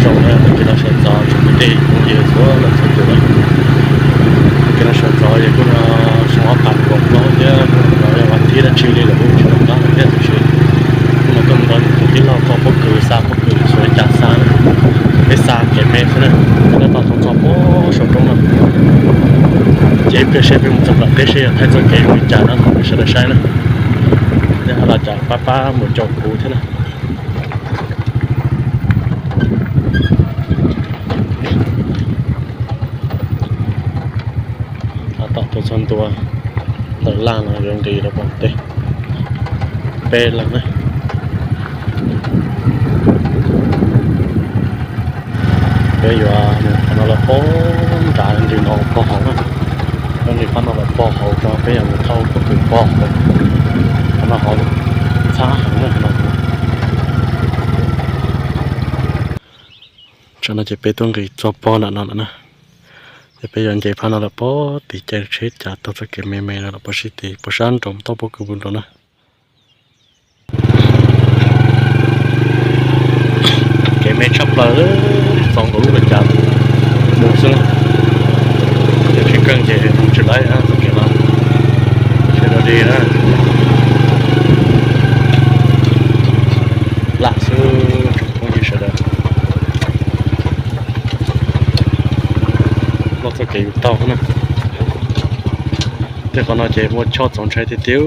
Zoo na, tag kis no sawv ntxov tsoom kwv tij phooj ywg txhua leej txhua tus na, tag kis no sawv ntxov ces kuj no soo ob phav nkaus plaub thiab, kuj no yog vas thib dab tsi li lawm kuj tsis tau qab thiab, tiam sis kuj no tuaj mus nrog tus tij laug txog pob kws, xa pob kws txhua li cas xa na, peb xa kev me xwb na, tab tom txog pob saum roob no. Ces ib pliag seb peb mus txog nram teb seb yog thaij txoj kev zoo li cas no rau sawv daws saib na. Nej ho los cas pab pab mus caum kuv thiab na. Tab tom tuaj txog ntua ntawm laj no yuav nqis rau pem teb, peb leeg na. Peb yuav mus qhov no lawm pob nrad, nqis no pob hauv na. Peb nqis phab no lawm pob hauv, peb yuav mus thauj pob kws pob hauv. Qhov no hauv ntxhab heev na no. Tsam no ces peb tuaj nqis txog pob nram no lawm na. Ces peb yuav nce phab no lawm pob tim caij tsheb cav taug txoj kev me me no lawm pob sib tid, pob sab nraud tauj pob kws nraud na. Kev me tshaj plaws, txaus nkaus lub ua cas mus xwb na. Yog tsis keej ces mus tsis laib txoj kev no. Sawv daws di na. Lam xwb tsoom phooj ywg sawv daws. Loj txoj kev yus taug na. Tej qhov no ces muaj choj txaus ntshai tiag tiag,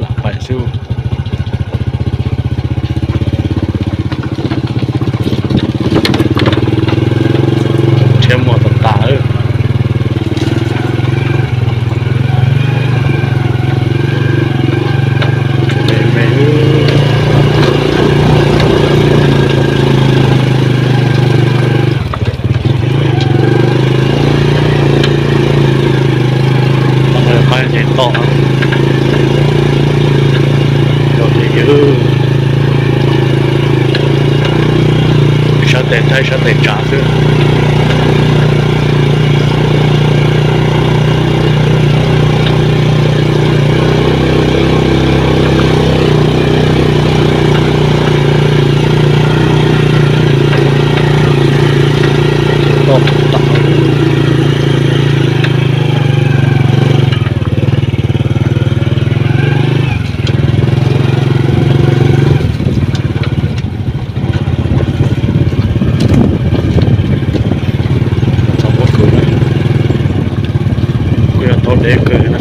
lam paim xwb. Rhiab muag tas tas. Pab nce toj, sab tes thaij sab tes tsav xwb. Kuj yog tau deb kawg na.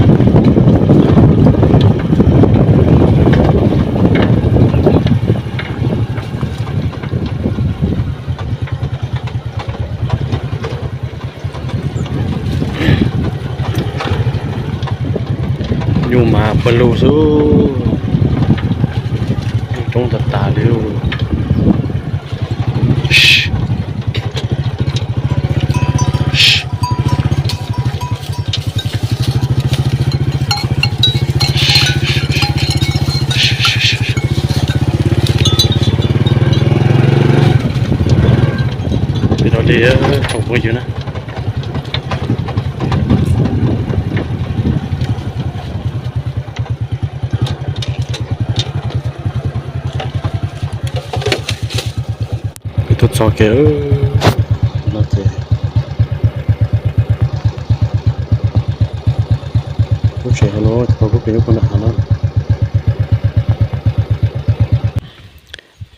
Nyuj mas pawg lug xwb, roob tas tas li. Li no li tsoom phooj ywg na. Peb tuaj txog kev no ces lub tsev hauv no ces pab pob kws nyob puag nram hav no.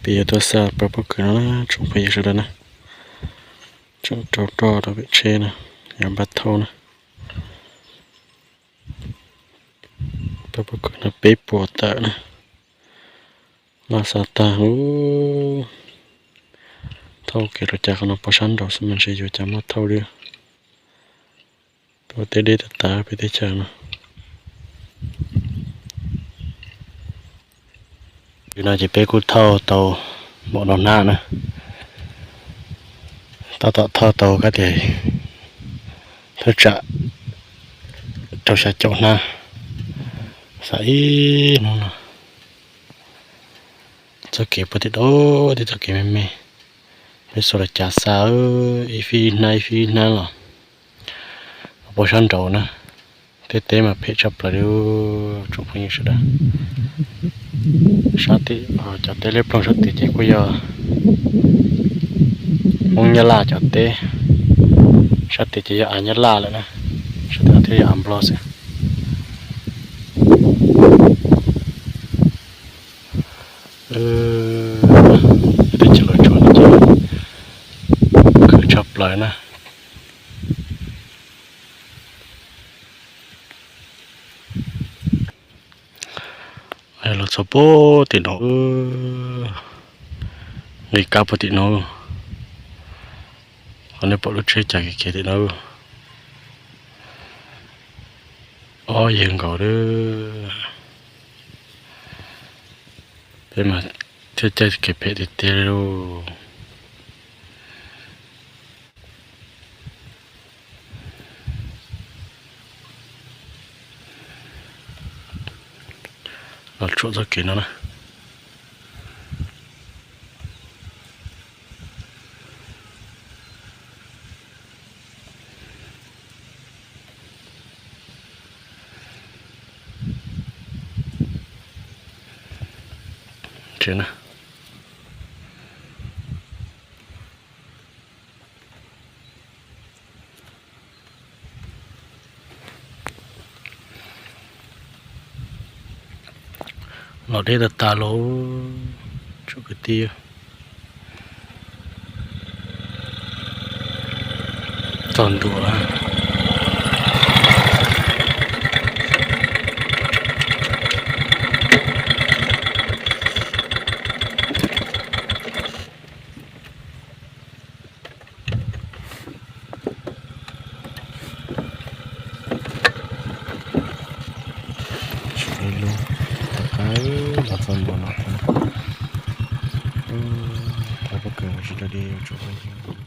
Peb yuav tuaj xa pab pob kws no na tsoom phooj ywg sawv daws na. Tseem rau roj rau pem tsheb na, yuav npaj thauj na. Pab pob kws no peb puas tawm na, laj xa tag ub. Thauj kev rau cas qhov no pov sab nraud xwb mas ntshe yuav cas muaj thauj li. Ua teb deb tas tas peb teb chaws no. Li no ces peb kuj thauj tau npaum no hnab na. Tab tom thauj tau kab tias thawj tsam rau xya caum hnab, xa ib hnub no. Txoj kev puag tim do, tib txoj kev me me, peb xuas los cav xa ib fij ib hnab ib fij ib hnab los pov sab nraud na. Tej teb mas phem tshaj plaws li tsoom phooj ywg sawv daws. Sab tim cov teb liab ploog sab tid ces kuj yog Hmoob Nyab Laj cov teb, sab tid ces yog av Nyab Laj lawm na, sab tid thiaj yog av Nplog xwb. Teb chaws Los Tsuas no ces khwv tshaj plaws na. Los txog puag tim no, nqis kab puag tim no. Qhov nej pom lub tsheb caij kev kev tim no, ob yawg nkaus lawm. Peb mas thiaj caij kev phem tiag tiag li lauj. Los tsuam txoj kev no na. Los deb tag tag los, tsoom kwv tij, txog ntua lawm. Tsis deb lub, tom qab los txog ntua no thiab. Thov pob kws ua tsis dog dig ua tsaug os.